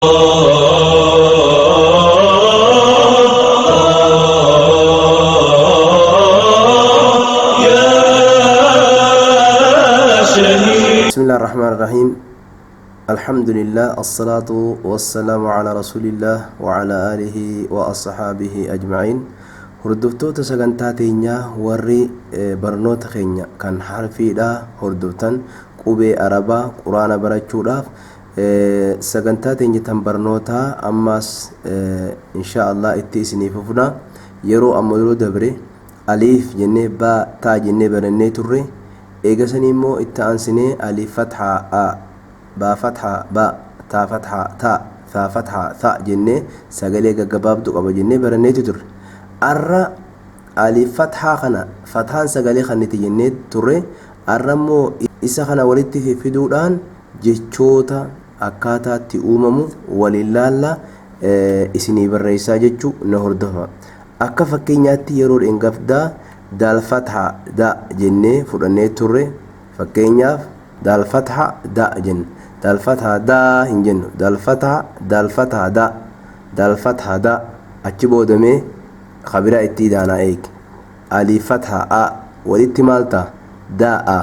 بسم الله الرحمن الرحيم. الحمد لله، الصلاة والسلام على رسول الله وعلى آله وأصحابه أجمعين. Hordoftoota sagantaa teenyaa, warri barnoota keenya kan harfiidha hordoftan, qubee Arabaa Quraana barachuudhaaf, sagantaa teenya tan barnootaa ammaas insha Allah itti isinii fufna. Yeroo amma yeroo dabre aliif jennee, baa, taa jennee barannee turre. Eegasanii immoo itti aansinee aliif fathaa a, baa fathaa ba, taa fathaa ta, thaa fathaa tha jennee sagalee gaggabaabdu qaba jennee baranneetu turre. Arra aliif fathaa kana, fathaan sagalee kanniti jennee turre. Arra immoo isa kana walitti fiffiduudhaan jechoota akkaataatti uumamu waliin laalla. Isinii barreessaa jechuu na hordofa. Akka fakkeenyaatti yeroo dheengaddaa daal fathaa da jennee fudhannee turre. Fakkeenyaaf daal fathaa da jenna. Daal fathaa daa hin jennu. Daal fathaa, daal fathaa da, daal fathaa da. Achi boodamee kabiraa itti idaanaa eegi. Aliif fathaa a walitti maal ta'a? Daa a.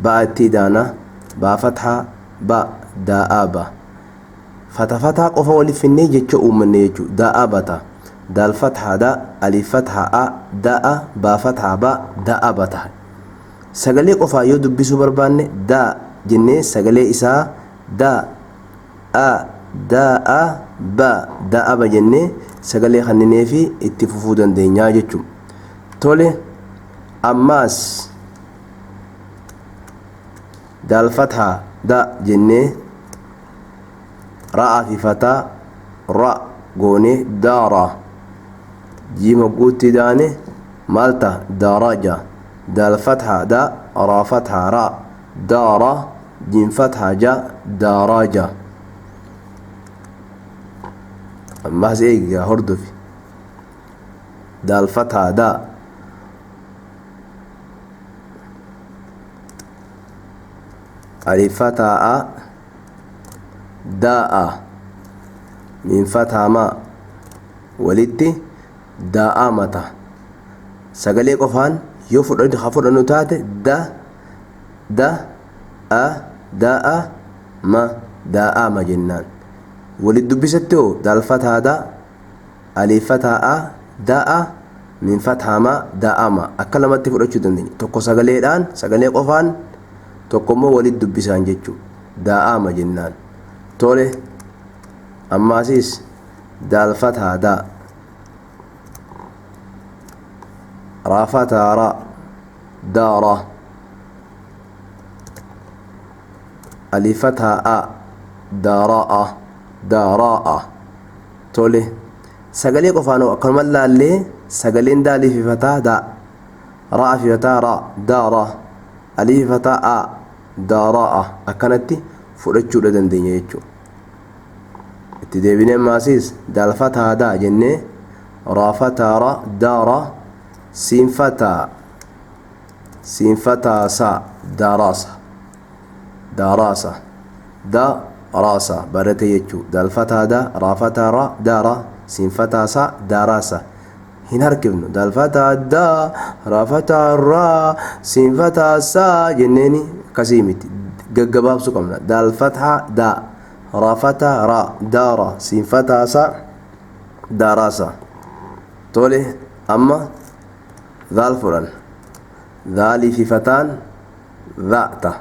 Ba'a itti idaana, baa fathaa ba, daa'aa ba. Fataa qofa walitti finnee jecha uummanne jechuudha. Daa'aa bata. Daal fathaa da, aliif fathaa a, da'a, baa fathaa ba, da'a bata. Sagalee qofaa yoo dubbisuu barbaanne, daa jennee sagalee isaa da, a, da'a, ba, da'a ba jennee sagalee kanninee fi itti fufuu dandeenyaa jechuudha. Tole, ammaas daal fathaa da jennee, ra'aa fi fataa ra goonee, daara. Jiima guutti daane maal ta'a? Daraja. Daal fathaa da, raa fathaa ra, daara, jiim fathaa ja, daaraja. Ammaas eegaa hordofi. Daal fathaa da, alif fathaa a, daa'a, miim fathaa ma, walitti daa'aa mata. Sagalee qofaan yoo fudhannu, haa fudhannu taate, da, da, a, daa'a, ma, daa'aa ma jennaan. Walit dubbisatti hoo? Daal fathaa da, alif fathaa a, da'a, miim fathaa ma, daa'aa ma. Akka lamatti fudhachuu dandeenya: tokko sagaleedhaan, sagalee qofaan, tokko immoo walit dubbisaan jechuu. Daa'aa ma jennaan. Tole, ammaasis daal fathaa da, raa fathaa ra, daara, alif fathaa a, daara'a, daaraa'a. Tole, sagalee qofaan hoo akkanuma laallee, sagaleen daalii fi fataa da, ra'a fi fataa ra, daara, alii fi fataa a, daaraa'a. Akkanatti fudhachuudha dandeenya jechuudha. Itti deebinee ammaasiis daal fataa da jennee, raa fataa ra, daara, siin fataa, siin fataa sa, daaraasa, daaraasa, da raasa barate jechuu. Daal fataa da, raa fataa ra, daara, siin fataa sa, daaraasa. Hin harkifnu. Daal fataa da, raa fataa raa, siin fataa sa jenneeni akkasii miti, gaggabaabsuu qabna. Daal fataa da, raa fataa ra, daara, siin fataa sa, daaraasa. Tole, amma daal fudhan. Daalii fi fataan dha'ta,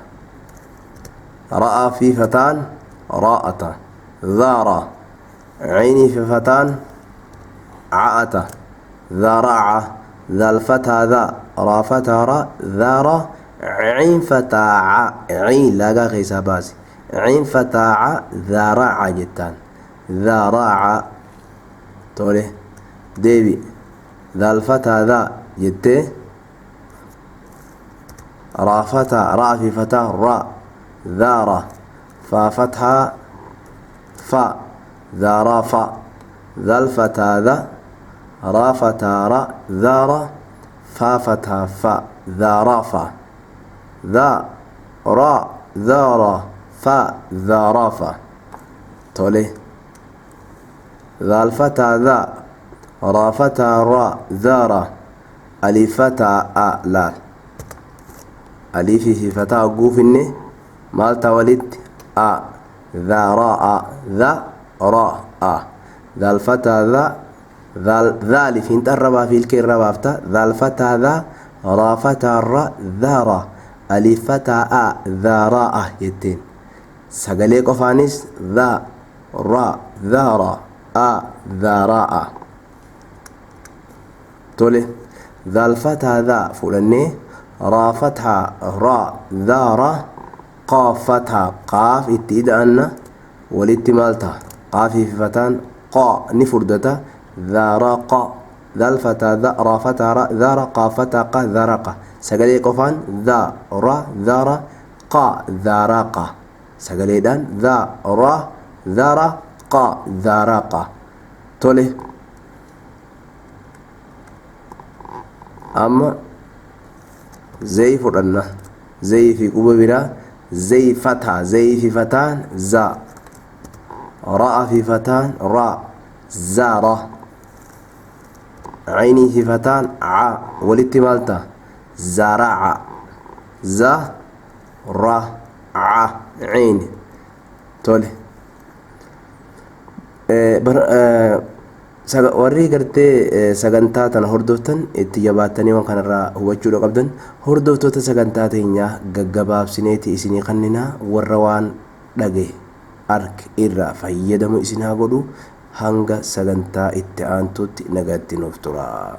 ra'aa fi fataan raa'ata, dhaara, ciinii fi fataan ca'ata, dhara'a. Dhaal fataa dha, raa fataa ra, dhaara, ciin fataa ca, ciin laagaa keessaa baasi, ciin fataa ca, dhara'a jettaan, dhara'a. Tole, deebi. Dhaal fataa dha jettee, raa fataa, raa fi fataa ra, dhaara, faa fathaa fa, dhaaraa fa. Dhal fataa dha, raa fataa ra, dhaara, faa fataa fa, dhaaraa fa. Dha, ra, dhaara, fa, dhaaraa fa. Tole, zaal fataa dha, raa fataa raa, dhaara, alif fataa a. Laal, aliifii fi fataa hogguu finne maal ta'a walitti? A. Dhaaraa, dha, ra, a. Zaal fataa dha, dhaali fiinxa irra fi ilkee irra baafta. Zaal fataa dha, raa fataa ra, dhaara, alif fataa a, dhaaraa jetteen. Sagalee qofaanis dha, ra, dhaara, a, dhaaraa. Tole, zaal fataa dha fudhannee, raa fataa ra, dhaara, qaaf fataa qaaf itti ida'anna. Walitti maal ta'a? Qaafii fi fataan qa ni furdata. Dhaaraqa. Dhaal fataa dha, raa fataa ra, dhaara, qaaf fataa qa, dhaaraqa. Sagalee qofaan dha, ra, dhaara, qa, dhaaraqa. Sagaleedhaan dha, ra, dhaara, qa, dhaaraqa. Tole, amma zayii fudhanna. Zayii fi quba biraa, zayii fataa. Zayii fi fataan za, ra'a fi fataan ra, zaara, caynii fi fataan ca. Walitti maal ta'a? Zaraca, za, ra, ca, cayni. Tole, warri gartee sagantaa tana hordoftan itti jabaattanii waan kanarraa hubachuudha qabdan. Hordoftoota sagantaa teenyaa, gaggabaabsineeti isinii kanninaa. Warra waan dhage ark irraa fayyadamu isin haa godhu. Hanga sagantaa itti aantutti nagatti nuuf tura.